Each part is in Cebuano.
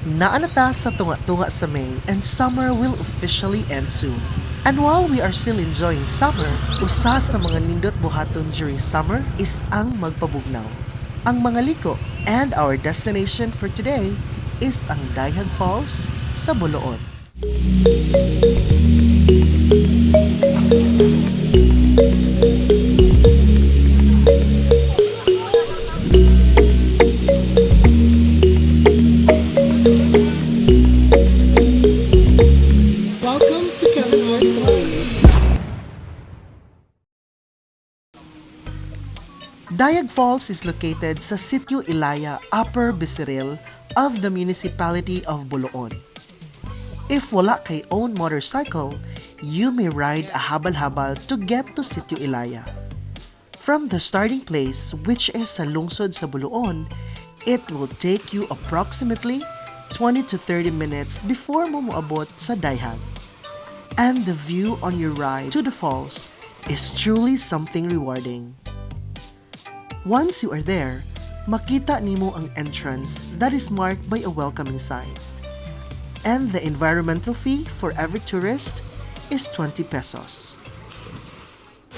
Naa na ta sa tunga-tunga sa May and summer will officially end soon. And while we are still enjoying summer, usa sa mga nindot buhaton during summer is ang magpabugnaw, ang mga liko. And our destination for today is ang Dayhag Falls sa Boljoon. Welcome to Kevin R. Story. Dayag Falls is located sa Sitio Ilaya, Upper Becerril of the municipality of Boljoon. If wala kay own motorcycle, you may ride a habal-habal to get to Sitio Ilaya. From the starting place, which is sa lungsod sa Boljoon, it will take you approximately 20 to 30 minutes before mo moabot sa Dayhag. And the view on your ride to the falls is truly something rewarding. Once you are there, makita nimo ang entrance that is marked by a welcoming sign. And the environmental fee for every tourist is 20 pesos.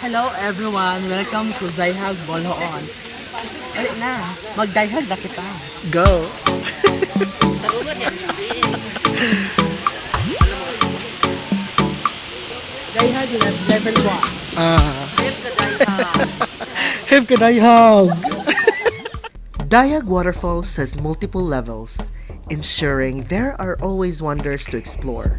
Hello everyone! Welcome to Dayhag Boljoon. Dali na, magdayhag na kita. Go! Dayhag level 1. Ah. Hip ka dayhag. Hip ka dayhag! Dayag Waterfalls has multiple levels, ensuring there are always wonders to explore.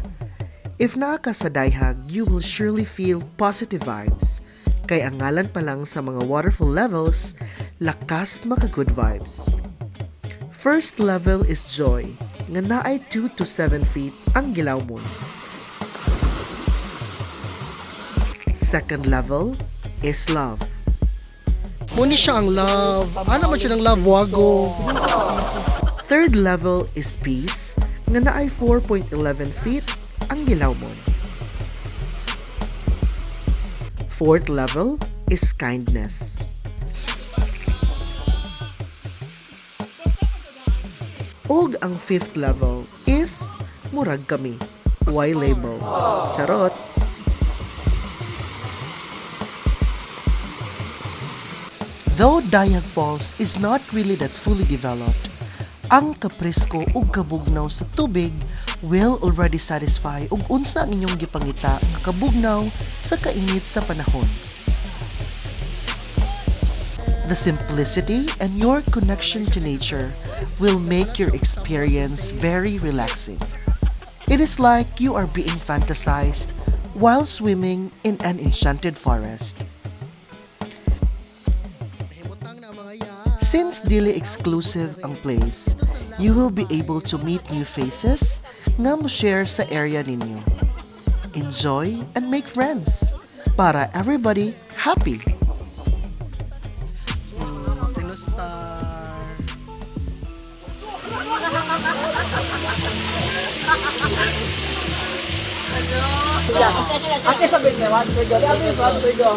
If naa ka sa Dayhag, you will surely feel positive vibes. Kay ang ngalan pa lang sa mga waterfall levels, lakas maka good vibes. First level is Joy, nga naay 2 to 7 feet ang gilawmon. Second level is Love. Muni siya ang love. Ano man siya ng love wago? Third level is Peace, nga naay 4.11 feet ang gilawmon. Fourth level is Kindness. Ug ang fifth level is Murag Kami. Y label. Charot. Though Dayag Falls is not really that fully developed, ang kapresko ug kabugnaw sa tubig will already satisfy ug unsa ang inyong gipangita nga kabugnaw sa kainit sa panahon. The simplicity and your connection to nature will make your experience very relaxing. It is like you are being fantasized while swimming in an enchanted forest. Since dili exclusive ang place, you will be able to meet new faces nga mo share sa area ninyo. Enjoy and make friends para everybody happy. Tinustar. Ate sabi niya, one to go. Sabi niya, one to go.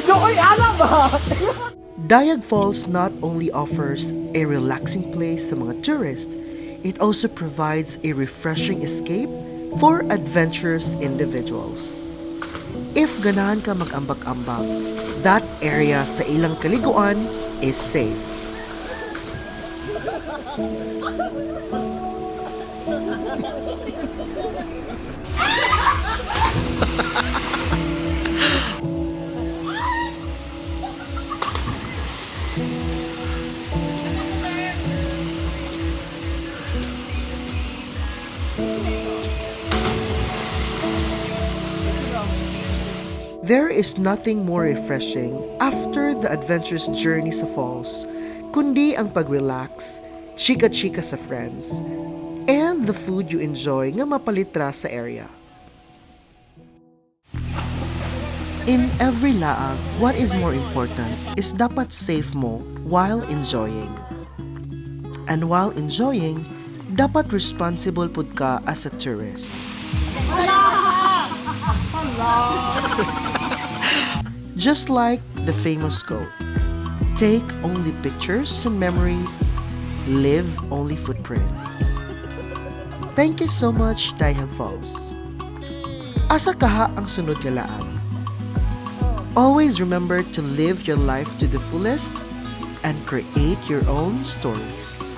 Go, oy, alam ba? Dayag Falls not only offers a relaxing place sa mga tourists, it also provides a refreshing escape for adventurous individuals. If ganahan ka mag-ambak-ambak, that area sa ilang kaliguan is safe. There is nothing more refreshing after the adventurous journey sa falls, kundi ang pag-relax, chika-chika sa friends, and the food you enjoy nga mapalitra sa area. In every laag, what is more important is dapat safe mo while enjoying. And while enjoying, dapat responsible pud ka as a tourist. Just like the famous quote, "Take only pictures and memories, Leave only footprints. Thank you so much, Dayhag Falls. Asa kaha ang sunod nga laag? Always remember to live your life to the fullest and create your own stories.